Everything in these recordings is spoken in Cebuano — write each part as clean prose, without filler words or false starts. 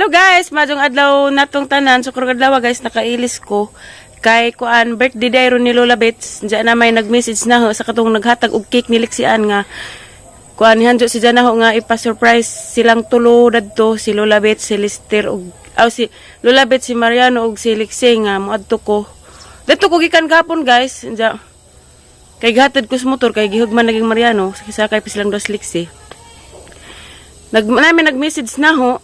Hello guys, maayong adlaw natong tanan. So karong adlaw guys, nakailis ko kay kuan, birthday day ron ni Lola Bets. Diyan na may nag-message na ho sa katong naghatag og cake ni Lixian nga kuan, hanjo si Jana ho nga ipa-surprise silang tulo dadto, si Lola Bets, si Lister og aw, si Lola Bets, si Mariano og si Lixie, nga moadto ko. Dadto ko gikan gapon guys. Diyan kay gihatod ko sa motor kay gihugman naging Mariano, sakay pa silang dos Lixie. Nag namin nag-message na ho.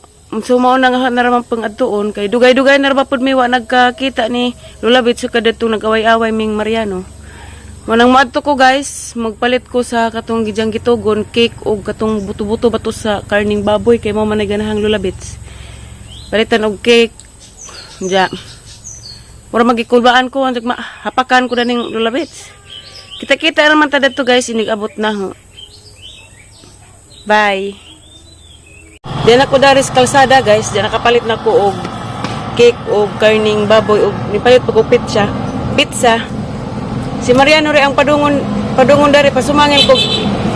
So mao na nga naraman pang adtuon kay dugay-dugay na ra ba pud mi wa nagkakita ni Lola Bits kadto nag-away-away ming Mariano. Manang moadto ko guys, magpalit ko sa katong gidyang gitugon cake og katong buto-buto bato sa karning baboy kay mao man ay ganahang Lola Bits. Palitan og cake. Diya. Mura magikulbaan ko, ang hapakan ko na ning Lola Bits. Kita-kita naman ta dadto guys, inig-abot na ho. Bye. Diyan ako dari sa kalsada guys, diyan nakapalit na ko og cake og karning baboy og nipalit pa ko pizza. Pizza. Si Mariano rin ang padungon padungon dari pasumangin ko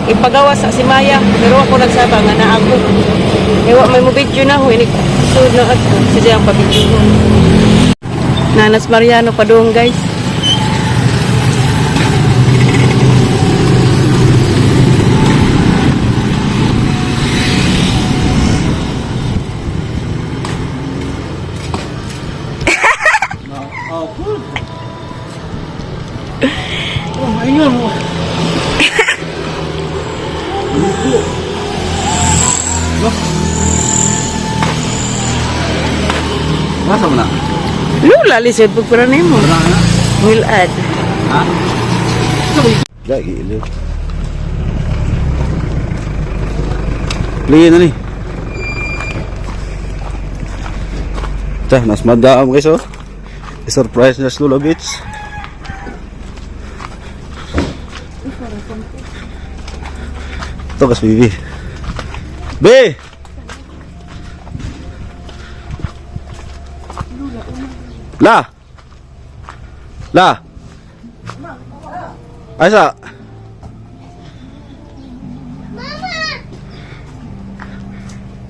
ipagawa sa si Maya, pero ako nagsaba nga naa ako. Ewa may mo video na ho ini sud na adto siya ang pa-video ko. Nanas Mariano padung guys. Oh, good. Oh, ayun mo. Luto. Loh. Masa mo na? Lula lisod pag para nimo. Wala na. Milad. Ha? Lagi ilo. Play na ni. Ta, nas madam guys oh. Surprise na sa Lola Beach. Ito kas baby. B! La! La! Ay sa!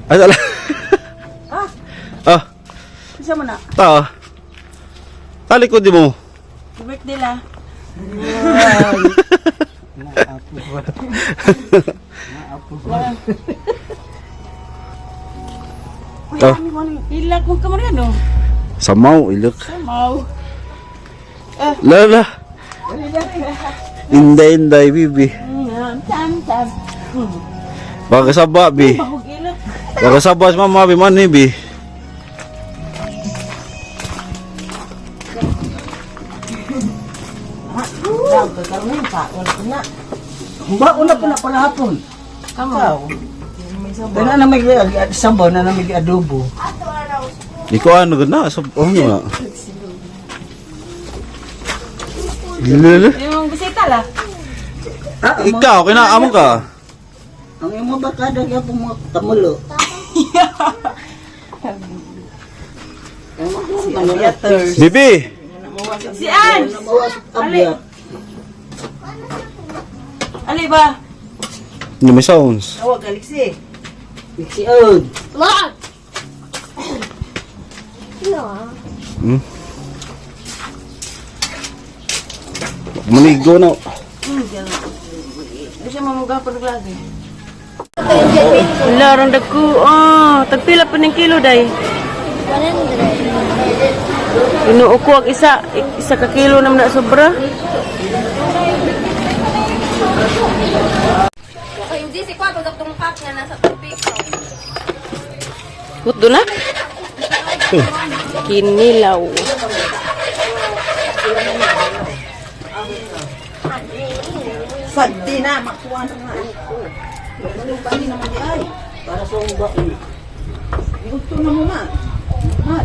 Ay sa la! Ah, Ah, isa mo na. ta. Talikod di mo. Birthday la. Ah. Ilak mo ka Mariano. Samaw, ilok. Samaw. La la. Inday inday bibi. Tam tam. Baka saba bi. Bahog ilak. Baka saba si mama bi man bi. Ba una pa na pala hapon. Kamo. Dana na may sabaw na na may adobo. Ikaw ano gud na sa oh nga. Lala. Yung bisita la. Ah, Ikaw kina amo ka. Ang imo ba kada gyapon mga kamulo? Bibi. Si Ann. Abya. Ali ba? Hindi may sounds. Tawag Alexi. Alexi on. Manigo na. Di siya mamuga pa naglagi. Wala, rong dagko. Ah, tagpila pa ng kilo, day. 100. Inuo ko ang isa. Isa ka kilo naman na sobra. Hindi si Kwa, pag tungkap nga nasa tubig. Huto na? Kinilaw. Sagdi na makuha na nga. Ano ba ni naman ay? Para sa umba ni. Gusto na mo ma. Ma.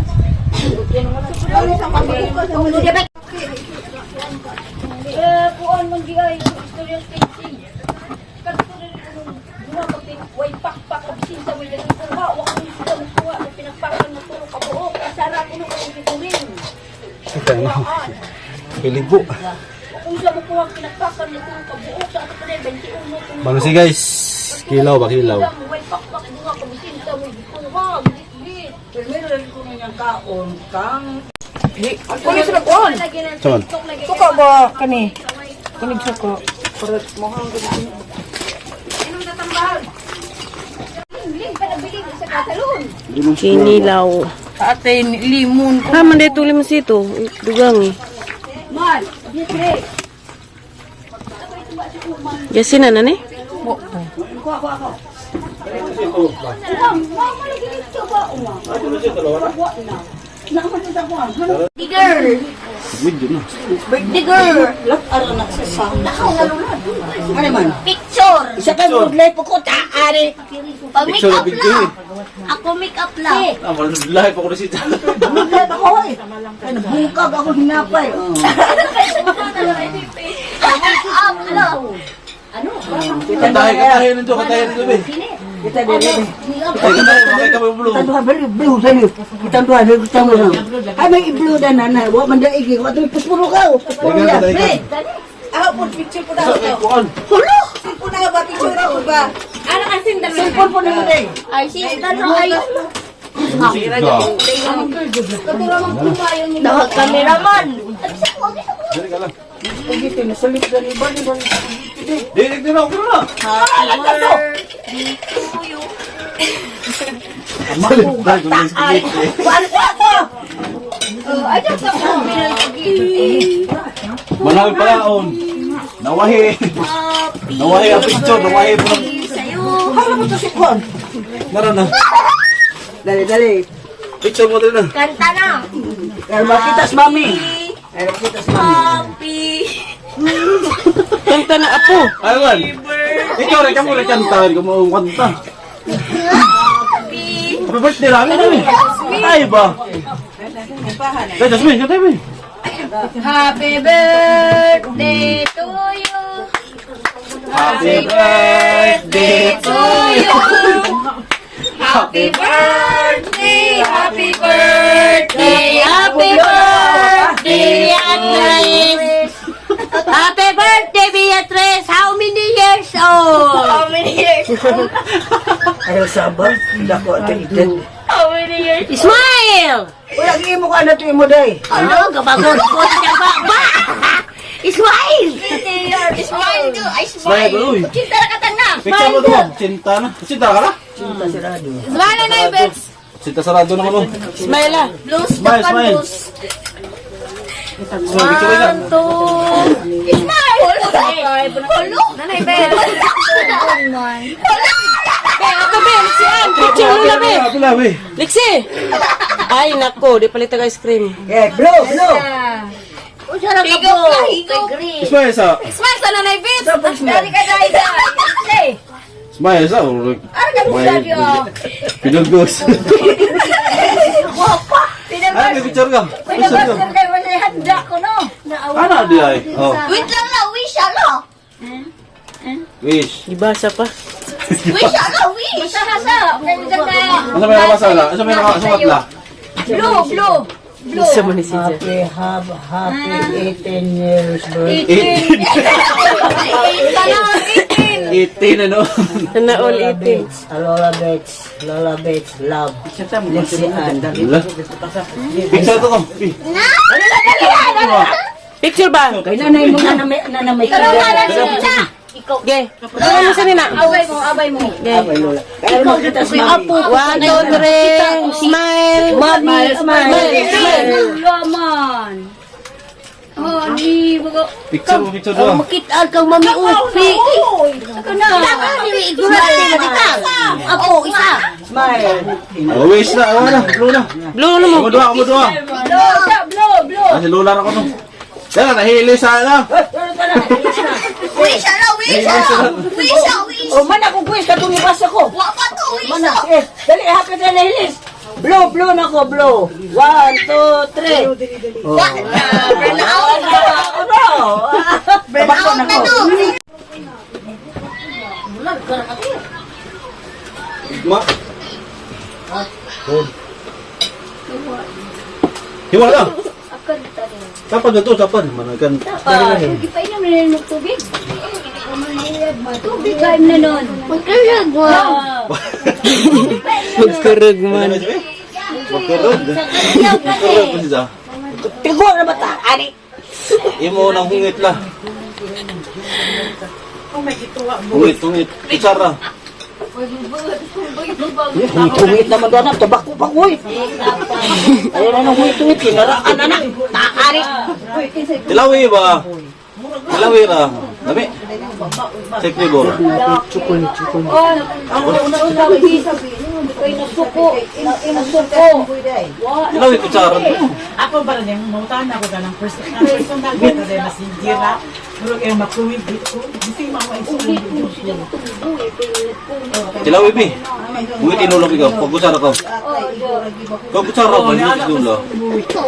Eh, kuan man di ay, istorya tasting. Kadto rin ko nung duha ka pin, way pakpak og sinta way lagi kuha, wa ko ni sila mukuha, may pinagpakan na tulo ka buok, kasara ko nung akong giguling. Pilibo. Wa ko sila mukuha, pinagpakan na tulo ka buok, sa ato pa rin, 21 kung Bangsi guys. Kilaw ba kilaw? Way pakpak duha ka bisinta way gikuha, bitbit. Primero lang ko niyang kaon kang Kunin sila kuan. Saman. Suka ba kani? Kunin suka. Para mohang Kinilaw. Ate limon. Ha, man dito limosito. Dugang eh. Yasin na na ni? Medyo na. Birthday girl. Lat ara na sa sa. Ano man? Picture. Isa ka good life ko taari. Pag Picture make up na video lang. eh. Ako make up lang. Ah, wala live ako na siya. Good life ako eh. Ay nabungkag ako hinapay. Oh. Make up lang. Katahe, katahe nito, katahe nito, be. Kita dili. Ay, katahe, makay ka blue. Kita duha beli blue sa'yo. Kita duha beli kita duha. Ay may i-blue na na. Wa man daigi. Wa to puspuro ka. Puspuro ya. Dali, Ah, po, picture po na Sa kay ako. kuan. Cellphone na ba? Picture ako ba? Cellphone po na mo day. Ay, sister no ay. Cameraman. Dali ka lang. Dito na salit dali ba ni ba. Dili dili na ako na. Ay, Manawi pala on. Nawahi. Nawahi ang picture, nawahi po. Hala mo to si Juan. Nara na. Dali dali. Picture mo din na. Kanta na. Ay makita sa mami. Ay makita sa mami. Happy. Kanta na apo. Ayun. Ikaw rin kamo rin kanta, ikaw mo kanta. Happy birthday lang ito eh. Ay ba? Ay, Jasmine, kanta ba? Happy birthday to you. Happy birthday To you. Happy birthday, happy birthday, happy birthday, Beatrice. Happy birthday, Beatrice. How many years old? How many years old? Ay sabal dako ate iten. How many years? Smile! Wala gi mo ka na to imo day. Ano? Gabagot ko siya ba? Ba! Smile! Smile do! Ay, Smile, uy. Cinta na ka na! Picture mo doon. Cinta na. Cinta ka na? Cinta sarado. Smile na, Ibex! Cinta sarado na ko. Smile ah. Blues, Smile, Japan smile. blues. Smile, picture na. One, two. Smile! Hulo! Nanay, Bel. Hulo! Be, ato be, Lexi an. Picture mo na be. Pila, be. Lexi. Ay nako, di palit ang ice cream. Yeah, blow blow. Usa ra ka bro. Green. Smile sa. Smile sa Nanay Bits! Sa smile. Dari ka dahil. Smile sa. Ano ka Pinagos. Ay, may picture ka. Picture ka. Handa ko no. Ano di ay? Oh, Wait lang lang, wish ala. wish. Gibasa pa. Wish ala, wish. Basta sa. Asa may nakasala? Asa may nakasukat la? Blue, blue. Blue. Isa man ni si Jan. Happy have happy 18 years birthday. 18. Tanong 18 ano? Sana all Lola 18. Bates, Lola Bates, Lola Bates, love. Lexian. Wala. Picture to ko. Picture ba? Kay nanay mo na may na may. Ge. Ano mo sa nina? Abay mo, abay mo. Ge. Abay Lola. Kay makita sa mami. One, two, three. Smile. Mami, Smile. Smile. Laman. Oh, ni bago. Picture mo, picture do. Makita kang mami upi. Ako na. Ignorante ka. Ako isa. Smile. Oh, wish na. Oh, na. Blue na. Blue ano mo? Ako doa, ako doa. Blow, blow, blow. Ah, si Lola na ko no. Dala, nahili sana. Wish ala, wish ala. Wish ala, wish. Oh, man ako quiz katong ibasa ko. Wa pa to, wish. Mana, eh, dali happy na nahilis. Blow, blow na ko, blow. One, two, three. Oh. Burn out. Ako no. Burn out na to. Ma. Good. Hiwala lang. Tapad na to, tapad. Managan. Tubig pa inom na ng tubig. Tubig kayo na nun. Magkarag mo. Magkarag man. Magkarod. Magkarod pa siya. Tigo na ba ta? Ani. Imo nang hungit la. Hungit, hungit. Kutsara. Hungit naman doon. Tabako pa ko eh. Ayaw na nang hungit-hungit. Kinaraan na na. Taari. Tilawi ba? Tilawi ra. Dami. Check ni Bor. Kay nasuko, nasuko. Tilawi kutsara. Ako ba rin, mautahan ako ka ng personal, personal ba ito rin, mas hindi ra. Murag ay makuwid ko. Bising mga Ulit mo siya tubo eh. Tilawi bi. Hungit inulog ikaw. Pag kutsara ka. Pag kutsara ba? Hungit inulog.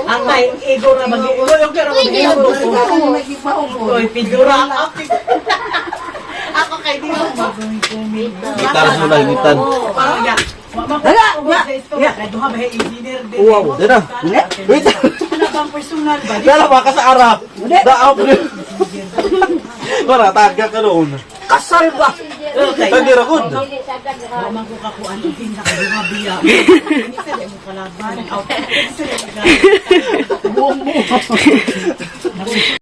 Atay, ego ra mag ego yung kero mag ego. Oy, figura ako. Ako kay di ako mag-kumit. Gitara sa ulay, hingitan. Parang ya. Hala, Ya, ya. Duha ba engineer din. Wow. Dira. Wait. Ano bang personal ba? Dala ba ka sa ara? Daaw po. Para taga ka noon. Kasal ba? Tadi ra gud. Wa man ko kakuan din sa duha biya. Ini sa mo kalaban. Out. Sa mo kalaban.